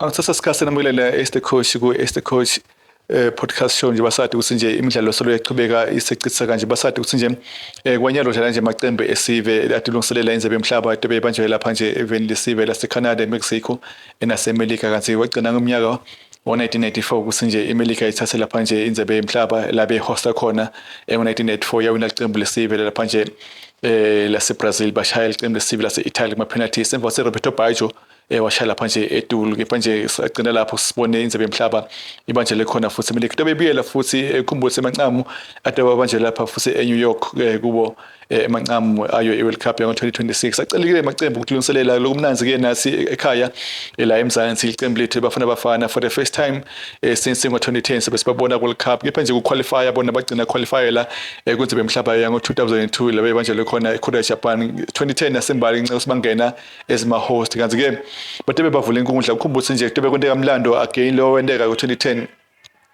Angithatha isikhathi senamukelela Esther Coach ku Esther Coach podcast show nje. Basade ukuthi nje imidlalo solo yaqhubeka isechitha kanje. Basade ukuthi nje kwanyalo dlala nje amaqembu esive adilungiselela indzebe yomhlaba etobe ibanjwe lapha nje eveni lesive laseCanada, eMexico enaseMelika. Kanti wagcina ngomnyaka ngo-1994 ukuthi nje iMelika ithathe lapha nje indzebe yomhlaba la behosta khona. Ngo-1994 yawina licembu lesive lapha nje laseBrazil, bashaya licembu lesive lase-Italy kuma-penalties emva kwase-Roberto Baggio washaya lapha nje etulu. Kepha nje sagcina lapho sibone indzebe yomhlaba ibanjele khona futhi eMelika. Into bebuyela futhi ekhumbule semancamu ade babanjele lapha futhi eNew York kubo emancamu ayo i-World Cup yango-2026. Acelekile amacembu ukulungiselela lokumnanzi-ke nasi ekhaya la eMzansi, icembu lethu Bafana Bafana, for the first time since ngo-2010 sobe sibabona World Cup. Kepha nje ku-qualify bona bagcina qualifyela kundzebe yomhlaba yango-2002 la bebanjelwe khona eKorea, Japan 2010 nasembali ngenxa yokuthi bangena ezima-host. Kanti-ke batebe bavula inkundla. Ukhumbule ukuthi nje kutebe kwenteka mlando again lo wenteka ngo-2010,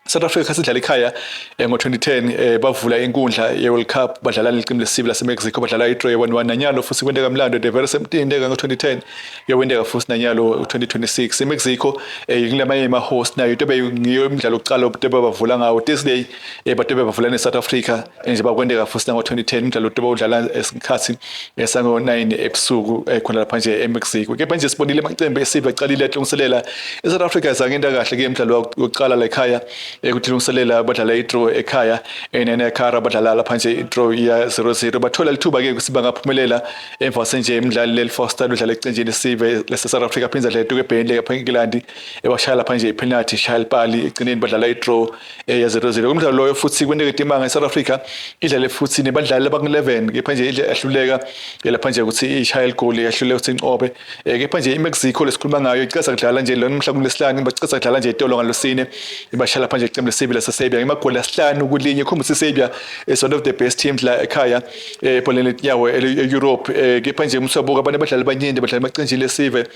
South Africa sidlala ekhaya ngo-2010, bavula inkundla ye-World Cup, badlala licembu lesive laseMexico, badlala i-draw ye-1-1. Nanyalo futhi kwenteka mlando, the very same thing enteka ngo-2010 yowenteka futhi nanyalo 2026. IMexico kulamanye ama-host nayo into ngiyo imidlalo yokuqala tobe bavula ngawo Thursday, batobe bavula ne-South Africa nje bakwenteka futhi nango-2010. Umdlalo tobe udlala esikhathi sango-9 ebusuku khona lapha nje eMexico. Kepha nje sibonile amacembu esive aqalile ahlungiselela. I-South Africa zange into kahle ke emdlalo wokuqala la ekhaya ekuthilungiselela, badlala i-draw ekhaya eNekhara, badlala lapha nje i-draw ya 0-0. Bathola lithuba ke ukuthi bangaphumelela emva senje imidlali leli Foster udlala ecenjini lesive lase South Africa, phinza dlala etuke eBurnley lapha eNgilandi, ewashaya lapha nje i-penalty, shaya ipali. Egcineni badlala i-draw ya 0-0. Umdlalo loyo futhi kwenteka imanga, eSouth Africa idlale futhi nebadlali abaku-11, kepha nje yahluleka lapha nje ukuthi ishaye igoli, yahluleka ukuthi inqobe. Kepha nje iMexico lesikhuluma ngayo iceza kudlala nje lona mhla kulesihlanu, baceza kudlala nje itolo ngalosine, ibashaya lapha nje icembu lesive laseSerbia ngemagoli 5-1. Khumba ukuthi iSerbia is one of the best teams la ekhaya ebholeni letinyawo e-Europe. Kepha nje umsabuka abantu abadlali abanyenti badlala emacenjini lesive,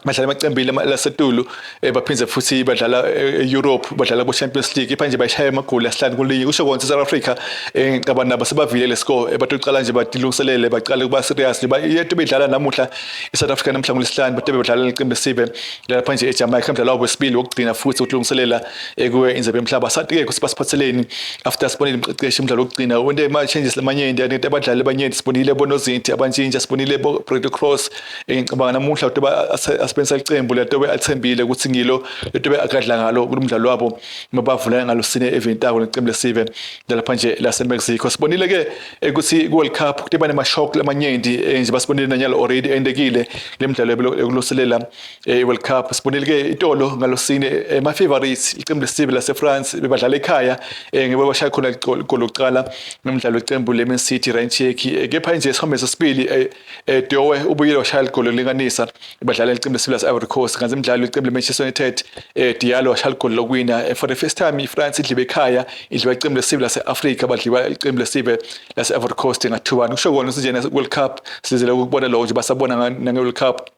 badlala emacembini lasetulu, baphindze futhi badlala e-Europe, badlala ku-Champions League. Kepha nje bayishaya amagoli 5-1. Kusho kona South Africa ngicabanga nabo sebavile le score, batoqala nje batilungiselele, baqale kuba serious yethu bedlala namuhla i-South Africa. Namhla ngolesihlanu batobe badlala licembu lesive lapha nje eJamaica, umdlalo wabo wesibili wokugcina futhi ukulungiselela kuwe indzebe yomhlaba. Sathi-ke ukuthi basiphatheleni after sibonile umqeqeshi umdlalo wokugcina wente ama-changes lamanyenti, abadlali abanyenti. Sibonile bonozinti abantshintsha, sibonile bo-Bradley Cross. Ngicabanga namuhla ukuthi asebenzisa icembu letobe alithembile ukuthi ngilo letobe akadla ngalo kulomdlalo wabo mabavula ngalosine eventako lecembu lesive lapha nje laseMexico. Sibonile ke ukuthi ku-World Cup kuteba nema-shock lamanyenti nje, basibonile nanyalo already endekile le mdlalo yokuloselela i-World Cup. Sibonile ke itolo ngalosine ama-favorites icembu lesive lase-France bebadlala ekhaya, ngebe bashaya khona igoli lokuqala nomdlalo wecembu le-Man City, Ryan Cherki. Kepha nje isihambe sesibili Doe ubuyile washaya igoli lokulinganisa badlala licembu lesive lase-Ivory Coast. Kanti imidlalo icembu le-Manchester United Diallo washaya igoli lokuwina. For the first time iFrance idliwe ekhaya, idliwa icembu lesive lase-Afrika, badliwa icembu lesive lase-Ivory Coast nga-2-1. Kusho kona ukuthi nje World Cup sizele ukubona lokho nje, basabona nange-World Cup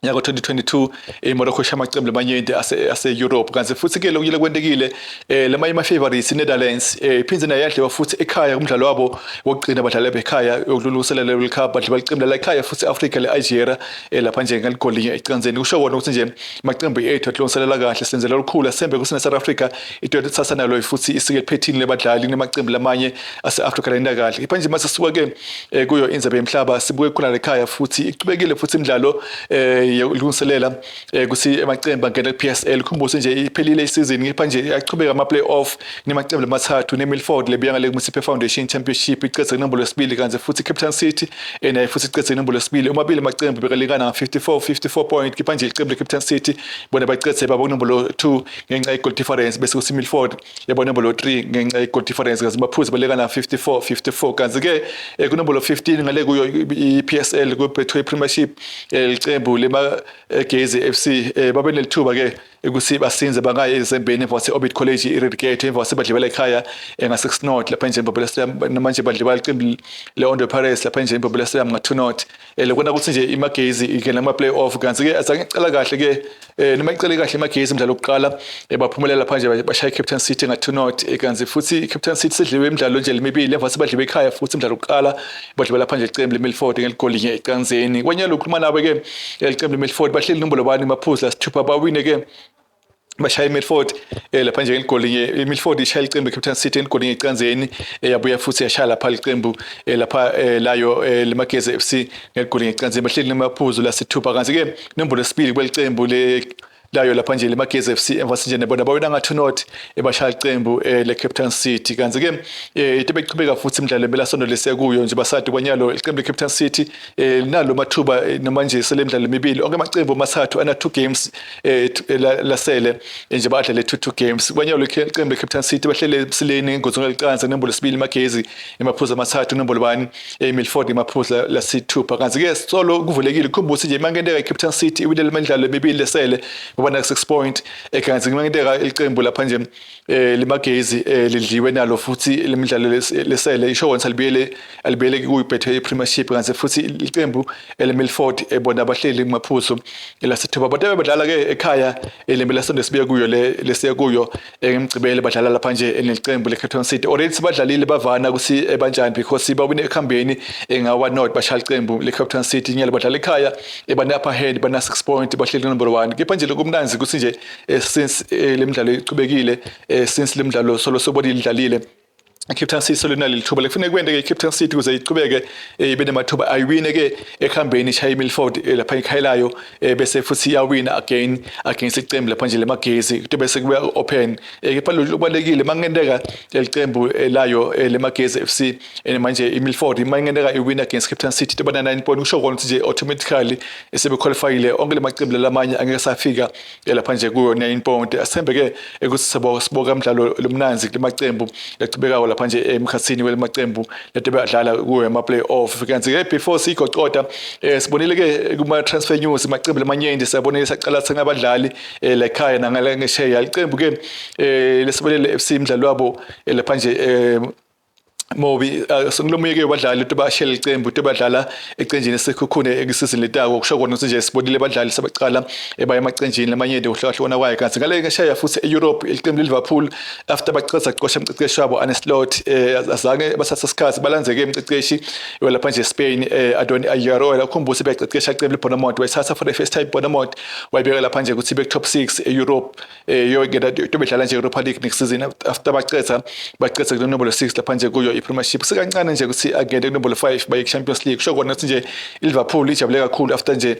nyaka 2022 eMorocco ishaya amacembu lamanyenti ase Europe. Kanti futhi ke lokuyile kwentekile lamanye ama favorites Netherlands iphindze nayo yadliwa futhi ekhaya kumdlalo wabo wokugcina badlala ekhaya yokulungiselela World Cup, badliwa licembu la ekhaya futhi Africa le Algeria lapha nje ngaligoli ecanzeni. Kusho kona ukuthi nje amacembu ethu akulungiselela kahle, senzela olukhulu asembe kusine South Africa into ethatha nalo futhi isike phethini lebadlali nemacembu lamanye ase Africa lenda kahle. Kepha nje mase sisuka ke kuyo indzebe yomhlaba, sibuke khona lekhaya futhi ichubekile futhi imidlalo yokulungiselela ukuthi amacembu angena ku-PSL. Khumbuse nje iphelile isizini, kepha nje iyachubeka ama-playoff nemacembu amathathu ne-Milford lebuya ngale ku-Motsepe Foundation Championship icedze inombolo yesibili, kanti futhi Cape Town City nayo futhi icedze inombolo yesibili. Omabili amacembu bekalingana nga-54 54 point. Kepha nje icembu le-Cape Town City bona bacedze baba kunombolo 2 ngenxa ye-goal difference, bese kuthi Milford yaba nombolo 3 ngenxa ye-goal difference, kanti baphuzu balekana 54 54. Kanti-ke kunombolo 15 ngale kuyo i-PSL, ku-Betway Premiership, licembu lemaGezi FC babe nelithuba ke ukuthi basinze bangayi ezembeni emva kwase-Orbit College i-relegate emva kwasebadliwela ekhaya nga-6 nought lapha nje eMbombela Stadium. Namanje badliwa licembu le-Orlando Pirates lapha nje eMbombela Stadium nga-2 nought. Lokona ukuthi nje iMagezi ingena kuma-play-off. Kanti-ke azange icala kahle ke, noma icale kahle iMagezi imidlalo yokuqala, baphumelela lapha nje, bashaya i-Cape Town City nga-2 nought. Kanti futhi i-Cape Town City sidliwe imidlalo nje lemibili emva sebadliwe ekhaya futhi imidlalo yokuqala, badliwe lapha nje icembu le-Milford ngeligoli nje ecanzeni. Kwanyalo ukhuluma nabo ke licembu licembu leMilford bahleli nombolo bani maphuzu lasithupha. Bawine ke, bashaya iMilford lapha nje ngegoli nje. IMilford ishaya icembu eCape Town City ngegoli ngecanzeni, yabuya futhi yashaya lapha licembu lapha layo leMagezi FC ngegoli ngecanzeni. Bahleli namaphuzu lasithupha, kanti ke nombolo esibili kwelicembu le layo lapha nje leMagezi FC emva nje nabona bawina nga 2-0, ebashaya icembu le Cape Town City. Kanti ke into beqhubeka futhi imidlalo belasonto lesekuyo nje, basadi kwanyalo icembu le Cape Town City linalo mathuba noma nje selemidlalo emibili. Onke amacembu amathathu ana 2 games lasele nje, badlale 2-2 games. Kwanyalo icembu le Cape Town City bahlele emsileni ngozonga licansi. Nombolo sibili Magezi, emaphuzu amathathu. Nombolo bani eMilford, emaphuzu lasithupha. Kanti ke solo kuvulekile. Khumbula nje mangenteka iCape Town City iwile lemidlalo emibili lesele, ngoba na 6 point. Kanti mangenteka icembu lapha nje limagezi lidliwe nalo futhi lemidlalo lesele, isho wona alibiyele alibiyele kuyi-Betway Premiership. Kanti futhi icembu eleMilford ebona abahleli kumaphuzu elasithuba, but badlala ke ekhaya lempelasonto esibuya kuyo le lesiya kuyo ngemgcibelo. Badlala lapha nje eneqembu leCape Town City. Already sibadlalile, bavana ukuthi banjani, because bawine ekuhambeni engawa not, bashaya iqembu leCape Town City. Nyalo badlala ekhaya, ebane upper hand, bana 6 point, bahleli number 1. Kepha nje lokumnanzi ukuthi nje since lemidlalo ichubekile, since lemidlalo solo sobonile idlalile, iCape Town City solo inalo lithuba. Lekufanele kwente ke iCape Town City ukuze ichubeke ibe nemathuba, ayiwine ke ekuhambeni, ishaye iMilford lapha ekhaya layo, bese futhi iyawina again against icembu lapha nje leMagezi, bese kuba open. Kepha lokubalekile, mangenteka licembu layo leMagezi FC, manje iMilford mangenteka iwin against Cape Town City, tobana 9 point, kusho kona ukuthi nje automatically sebe qualifyile. Onke lamacembu lamanye angeke safika lapha nje kuyo 9 point. Asithembe ke ukuthi siboka umdlalo lomnanzi kulamacembu lachubekayo lapha nje emkhathini welamacembu lento badlala kuyo ama play-off. Kanti ke before sigoqoda, sibonile ke kuma transfer news, amacembu lamanyenti siyabonile saqala thenga abadlali la ekhaya nangale ngesheya. Licembu ke lesibonele FC, imidlalo wabo lapha nje Mobi sengilomuye ke badlali into bashela icembu into badlala ecenjini eSekhukhune ekusizini letako. Kusho kona ukuthi nje sibonile abadlali sebaqala ebaya emacenjini lamanyenti ukuhlukahlukana kwayo. Kanti ngale ngeshaya futhi eEurope, iqembu leLiverpool after baqeda kuqosha umqeqeshi wabo Arne Slot, azange basatha isikhathi, balandzeke umqeqeshi walapha nje Spain, Andoni Iraola. Ukhumbuse beyaqeqesha iqembu leBournemouth, wayithatha for the first time Bournemouth, wayibeka lapha nje ukuthi ibe top 6 eEurope, yongena bedlala nje Europa League next season. After baqeda ku number 6 lapha nje kuyo i-Premiership, sekancane nje ukuthi angene ku number 5, baye ku-Champions League. Kusho kona ukuthi nje iLiverpool ijabule kakhulu after nje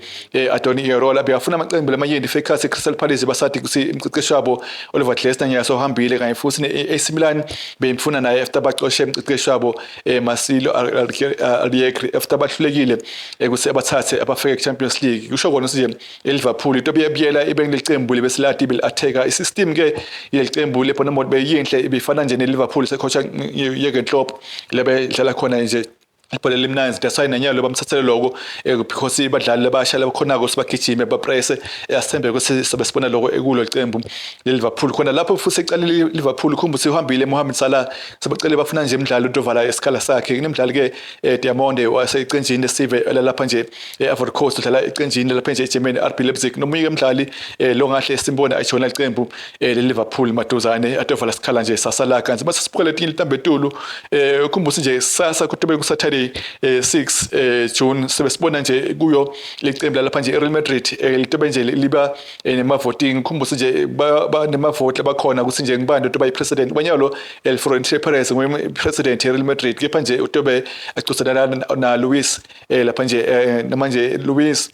Andoni Iraola. Bekafuna amaqembu lamanyenti fekhathi Crystal Palace basathi ukuthi umqeqeshi wabo Oliver Glasner ngiyasohambile, kanye futhi ne-AC Milan beyimfuna naye after bacoshe umqeqeshi wabo Marcelo Allegri, after bahlulekile ukuthi abathathe abafike ku-Champions League. Kusho kona ukuthi nje iLiverpool into biyabuyela ibe kulecembu lebesilati beli-attack isystem ke yelicembu leBournemouth beyinhle, ibifana nje neLiverpool secoach Jurgen Klopp lebe dlala khona nje ibhola elimnanzi. That's why nanyalo bamthathele lokho, because ibadlali labasha labakhonako sibagijime, bapresse. Asithembe ukuthi sobe sibona lokho ekulo icembu leLiverpool khona lapho futhi ecaleni Liverpool. Khumbu sihambile Mohamed Salah, sebacele bafuna nje umdlalo utovala isikhala sakhe. Kunemdlali ke Diamonde wasecenjini lesive lapha nje e-Ivory Coast, udlala ecenjini lapha nje eGermany, RB Leipzig. Nomunye umdlali lo ngahle simbone ayijona icembu leLiverpool maduzane, atovala isikhala nje saSalah. Kanti mase sibuka letinye litambetulu, ukhumbuse nje sasa kutube ku Saturday 6 June, sibe sibona nje kuyo lecembu lapha nje iReal Madrid litobe nje liba nema voting. Khumbuse nje ba nema vote labakhona ukuthi nje ngibani utoba ipresident. Kwanyalo El Florentino Perez nguye president yeReal Madrid, kepha nje utobe acuselana na Luis lapha nje namanje Luis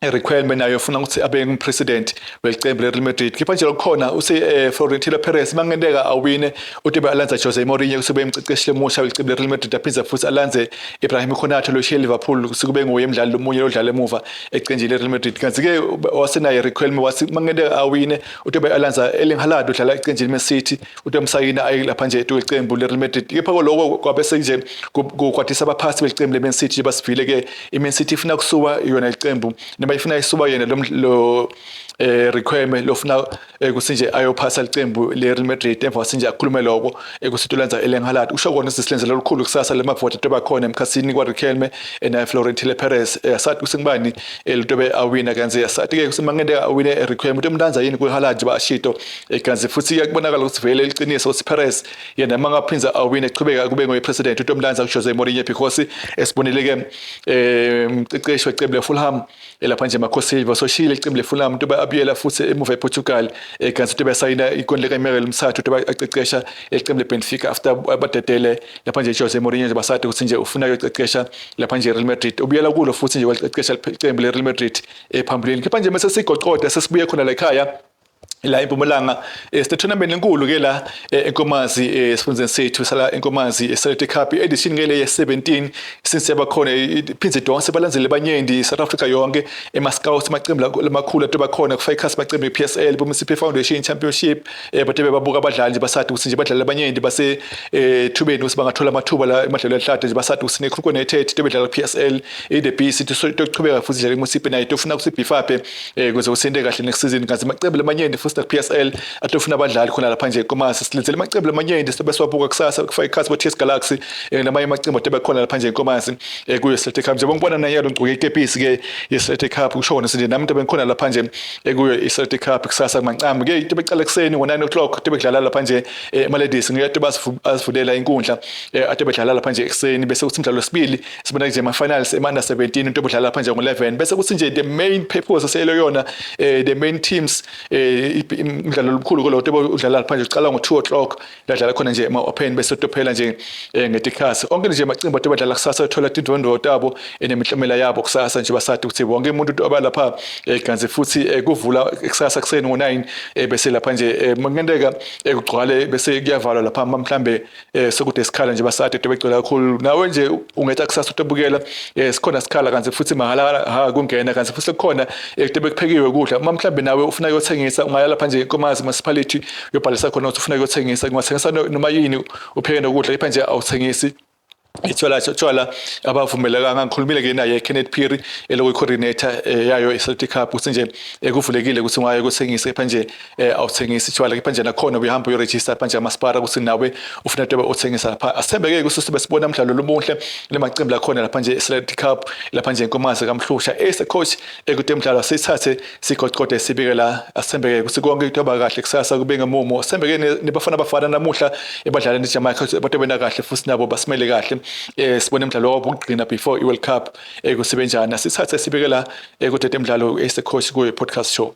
Riquelme naye ufuna ukuthi abe ngupresident welicembu le-Real Madrid. Kepha nje lokukhona use Florentino Perez mangenteka awine, utobe alanza Jose Mourinho kusube umqeqeshi lomusha welicembu le-Real Madrid, aphindze futhi alanze Ibrahim Konate lo shiye Liverpool kusukube nguye umdlali lomunye lodlala emuva ecenjini le-Real Madrid. Kanti ke wasenaye Riquelme wathi mangenteka awine, utobe alanza Erling Haaland udlala ecenjini Man City, utomsayina aye lapha nje eqembu le-Real Madrid. Kepha lokho kwabe senje kukwatisa abaphathi belicembu le-Man City. Basivile ke i-Man City ifuna kusuka yona icembu noma ifuna isuka yena lo Riquelme lofuna ukuthi nje ayophasa licembu le Real Madrid emva kwase nje akhulume lokho ukuthi ulanza Erling Haaland. Usho kona ukuthi silenzela olukhulu kusasa lemavoti atoba khona emkhathini kwa Riquelme naye Florentino Perez. Asathi ukuthi ngibani elitobe awina, kanti asathi ke ukuthi mangende awine Riquelme utomlanza yini ku Haaland bashito. Kanti futhi kuyabonakala ukuthi vele liqiniso ukuthi Perez yena mangaphinza awine, echubeka kube ngoyi president, utomlanza ku Jose Mourinho, because esibonile ke umqeqeshi weqembu le Fulham lapha nje Marco Silva soshile iqembu le Fulham, into abuyela futhi emuva ePortugal, kanti into besayina ikontileka iminyaka emithathu into aqeqesha iqembu le Benfica after badedele lapha nje Jose Mourinho nje. Basade ukuthi nje ufuna ukuyoqeqesha lapha nje Real Madrid, ubuyela kulo futhi nje waqeqesha iqembu le Real Madrid ephambilini. Kepha nje mase sigoqoda, sesibuye khona la ekhaya la eMpumalanga, sine tournament enkulu ke la eNkomazi, esifundeni sethu sala eNkomazi, eSelect Cup edition ngele ye-17 since yaba khona. Iphindze idonse balandzele banyenti South Africa yonke, ema scouts, amaqembu lamakhulu atoba khona kufaka ikhasi, amaqembu e-PSL, boMCP Foundation Championship, bathe babuka abadlali nje. Basathi ukuthi nje badlali abanyenti base thubeni ukuthi bangathola amathuba la emadlalo ehlade nje. Basathi ukuthi neKruger United tebedlala PSL, i-The Beast tochubeka futhi dlala iMCP nayo, tofuna ukuthi beef up ukuze usente kahle next season. Kanti amaqembu lamanyenti futhi na PSL atofuna abadlali khona lapha nje eNkomazi. Silenzele amaqembu lamanyenti sibe siwabuka kusasa, kufaka ikhasi bo TS Galaxy namanye amaqembu atebe khona lapha nje eNkomazi kuyo Select Cup. Njengoba ngibona naye lo ngigcoke ikepisi ke ye-Select Cup, kusho kona nje nami into bengikhona lapha nje kuyo i-Select Cup kusasa kumancamo ke. Into beqala ekuseni ngo-9 o'clock into bedlala lapha nje ema-ladies, ngiyade basivulela inkundla, ade bedlala lapha nje ekuseni. Bese kuthi umdlalo wesibili sibona nje ama-finals ema-under 17 into bedlala lapha nje ngo-11. Bese kuthi nje the main purpose eseyelo yona, the main teams, imidlalo omkhulu kulo udlala lapha nje uqala ngo-2 o'clock, ladlala khona nje ama-open, bese tophela nje ngetikhathi onke nje amacimbi ade badlala kusasa ethola tindvondo tabo nemihlomela yabo kusasa nje. Basathi ukuthi wonke umuntu abalapha, kanti futhi kuvula kusasa kuseni ngo-9, bese lapha nje makungenteka kugcwale bese kuyavalwa lapha mhlambe sekude isikhala nje. Basade begcwele kakhulu, nawe nje ungetha kusasa utobukela, sikhona sikhala, kanti futhi mahhala ha kungena. Kanti futhi kukhona kutebe kuphekiwe ukudla. Uma mhlambe nawe ufuna ukuyothengisa, ungaya lapha nje Nkomazi Municipality, uyobhalisa khona ukuthi ufuna ukuyothengisa. Ungathengisa noma yini, upheke nokudla, kepha nje awuthengisi itshwala. Tshwala abavumelekanga. Ngikhulumile ke naye Kenneth Phiri eloku coordinator yayo iCeltic Cup ukuthi nje kuvulekile ukuthi ungaye kuthengisa, kepha nje awuthengisi tshwala. Kepha nje nakhona uyahamba uyoregister lapha nje amasipara ukuthi nawe ufuna into uthengisa lapha. Asithembeke ukuthi sibe sibona umdlalo lomuhle lemacembu lakhona lapha nje iCeltic Cup lapha nje eNkomazi kaMhlusha. Ese coach ekude emidlalo sithathe sigoqode sibike la. Asithembeke ukuthi konke kutoba kahle kusasa, kube ngemumo. Asithembeke nebafana bafana namuhla ebadlala neJamaica batobena kahle futhi nabo basimele kahle, sibone umdlalo wabo ukugcina before iWorld Cup kusebenjani. Asithathe sibike la ekudede emidlalo ese coach kuyo podcast show.